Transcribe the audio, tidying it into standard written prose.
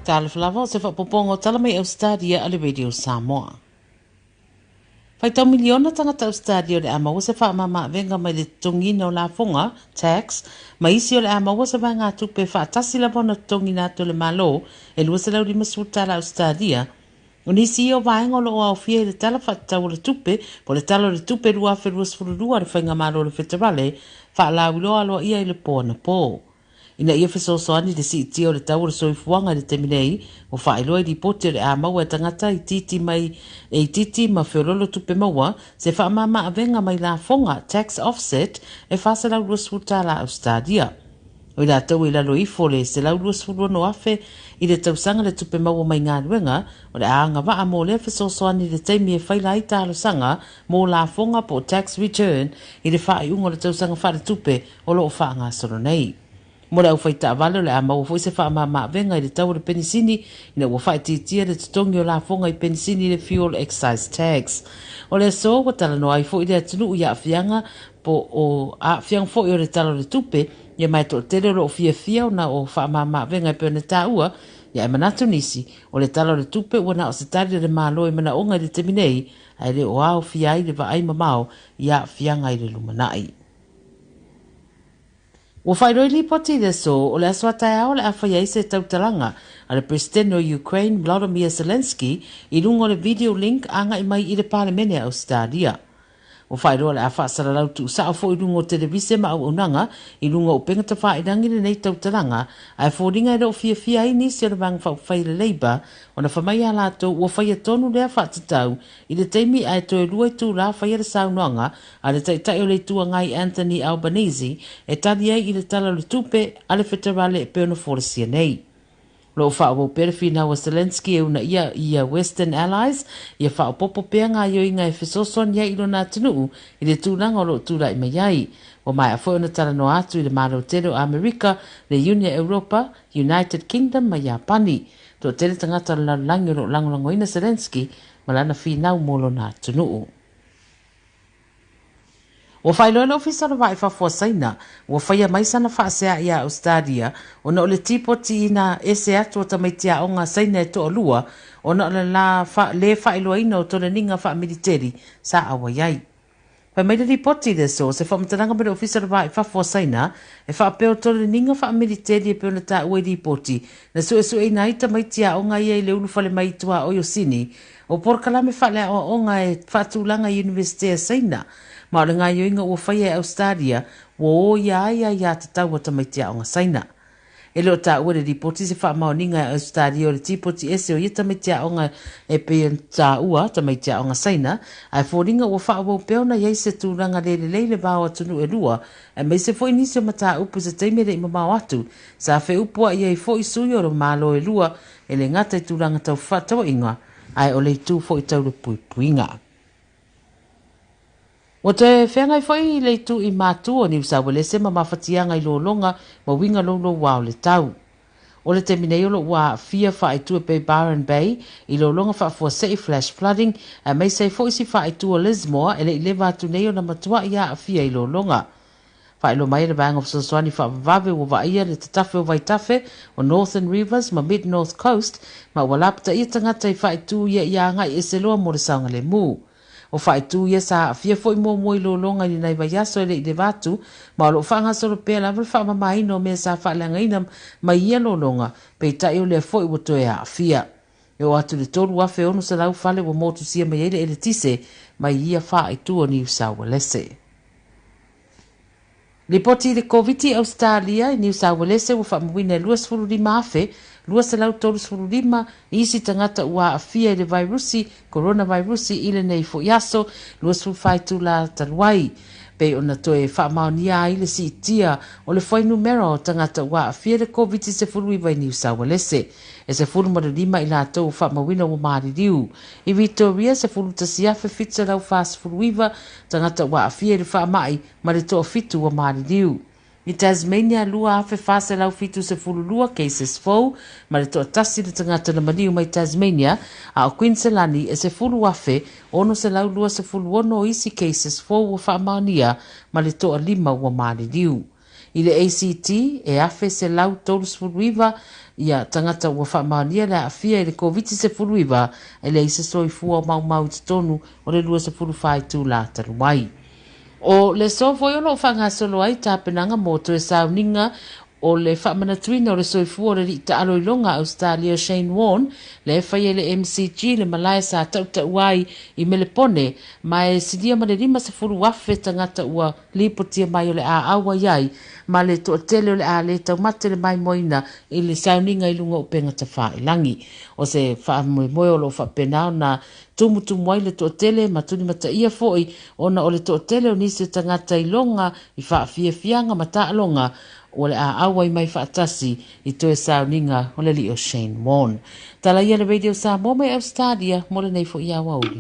Talofa lava o se faaopoopoga o tala mai Ausetalia a le Radio Samoa. Faitau miliona tagata Ausetalia o le a maua se faamamaavega mai le totogiina o lafoga, tax, ma isi o le a maua se vaegatupe faatasi lava ona totogiina atu e le Malo e 250 tala Ausetalia. O nisi ia o vaega o lo o aofia i le Tala Faatatau o le Tupe po o le Tala o le Tupe 2022 a le Faigamalo a le Feterale faalauiloa aloaia i le po anapo. Ina ia fesoasoani i le siitia o le tau o le soifuaga i le taimi nei, ua faailoa i lipoti o le a maua e tagata itiiti mai e itiiti ma feoloolo tupe maua se faamama-avega mai lafoga, tax offset, e $420 tala Ausetalia. O i latou i lalo ifo o le $126,000 i le tausaga le tupe maua mai galuega, o le a agavaa mo lea fesoasoani i le taimi e faila ai talosaga mo lafoga po o tax return i le faaiuga o le tausaga faaletupe o lo o faagasolo nei. Mo le aufai taavale o le a maua foi se faamama-avega i le tau o le penisini ina ua faaitiitia le totogi o lafoga i penisini i le fuel excise tax. O le aso ua talanoa ai foi le atunuu i aafiaga po o aafiaga foi o le Tala o le Tupe, ia ma e toatele o lo o fiafia ona o faamama-avega e pei ona taua, ia ae manatu nisi, o le Tala o le Tupe ua na o se tali a le Malo i manaoga i le taimi nei, ae le o aofia ai le vaai mamao i aafiaga i le lumanai. Ua faailoa i lipoti i le aso o le aso a taeao o le a fai ai se tautalaga a le Peresetene o Ukraine Volodymyr Zelensky i luga o le video link agai mai i le Palemene a Ausetalia. Ua faailoa o le a faasalalau tuusao foi i luga o televise ma auaunaga i luga o upega tafailangi lenei tautalaga, ae foliga e le o fiafia ai nisi o le Vaega Faaupufai a le Labour ona fai mai a latou ua faia tonu lea faatatau i le taimi ae toe lua itulā faia le saunoaga a le Taitai o le Itu Agai Anthony Albanese e tali ai i le Tala o le Tupe a le Feterale e pei ona folasia nei. O lo o faaauau pea le finau a Zelensky e uunaia ia Western Allies ia faaopoopo pea gaoioiga e fesoasoani ai i lona atunuu i le tulaga o lo o tulai mai ai. Ua maea foi ona talanoa atu i le Malo tele o Amerika, le Iuni a Europa, United Kingdom ma Iapani. Toatele tagata o le lalolagi o lo o lagolagoina Zelensky ma lana finau mo lona atunuu. Ua faailoa le Ofisa o le Vaa i Fafo a Saina, ua faia mai sana faasea iā Ausetalia ona o le tipotiina ese atu o tamaiti aoga a Saina e toalua ona o le la le faailoaina o toleniga faamiliteli sa auai ai. Fai mai le lipoti i le aso, se faamatalaga mai le Ofisa o le Va i Fafo a Saina e faapea o toleniga faamiliteli e pei ona taua i lipoti na suesueina ai tamaiti aoga ia i le ulufale mai i tuaoi o Sini o polokalame faaleaoaoga e faatulaga i Iunivesite a Saina ma o le gaoioiga ua faia e Ausetalia ua o ia ai aiatatau a tamaiti aoga Saina. E le o taua i le lipoti se faamaoniga e Ausetalia o le tipoti ese o ia tamaiti aoga e pei ona taua tamaiti aoga Saina, ae foliga ua faaauau pea ona i ai se tulaga le lelei i le va o atunuu e lua, aemaise foi nisi o mataupu i se taimi e le i mamao atu, sa feupua'i ai foi sui o Malo e lua, e le gata i tulaga tau fefaatauaiga, ae o le itu foi tau le puipuiga. Ua toe feagai foi le itu i Matu o Niu Sauelese ma mafatiaga i lologa ma uiga loulouā o le tau. O le taimi nei o lo o ua aafia faaitu e pei Byron Bay i lologa faafuasei flash flooding aemaise ai foi si faaitu o Lismore e le i leva atu nei ona matuai aafia i lologa. Faailoa mai e le Vaega o Fesoasoani Faavavave ua vaaia le tatafe o vaitafe o Northern Rivers ma Mid North Coast ma ua lapataia tagata i faaitu ia ia agai ese loa mo le saogalemu. O faaitu ia sa aafia foi muamua i lologa i lenei vaiaso e le i leva atu, ma o lo o faagasolo pea lava le faamamaina o mea sa faaleagaina mai ia lologa, peitai o lea foi ua toe aafia. E oo atu i le 3,600 fale ua motusia mai ai le eletise mai ia faaitu o Niu Saualese. Lipoti i le Koviti i Ausetalia i Niu Sauelese ua faamauina e 25,235 isi tagata ua aafia i le vairusi coronavirus i lenei foi aso 24 itula talu ai, pei ona toe faamaonia ai le siitia o le fuainumera o tagata ua aafia i le Koviti-19 i Niu Sauelese. E 15 i latou ua faamauina ua maliliu. I Vitoria, 11,749 tagata ua aafia i le faamai ma le toafitu ua maliliu. I Tasmania, 2,472 cases fou ma le toatasi le tagata na maliu mai Tasmania, a o Queensland e 10,626 isi cases fou ua faamaonia ma le toalima ua maliliu. I le ACT, e 1,139 ia tagata ua faamaonia le aafia i le Koviti-19, e leai se soifua o maumau i totonu o le 24 itula talu ai. O le aso foi o lo o faagasolo ai tapenaga mo toe sauniga o le faamanatuina o le soifua o le alii taalo iloga a Ausetalia Shane Warne, lea e faia i le MCG, le malae sa tautaua ai i Melepone, ma e silia ma le 50,000 tagata ua lipotia mai o le a auai ai, ma le toatele o le a le taumate le maimoaina i le sauniga i luga o upega tafailagi. O se faamoemoe o lo o faapena ona tumutumu ai le toatele ma tulimataia foi ona o le toatele o nisi o tagata iloga i faafiafiaga ma taaloga ua le a auai mai faatasi i toe sauniga o le alii o Shane Warne. Tala ia le Radio Samoa mai Australia mo lenei foi aoauli.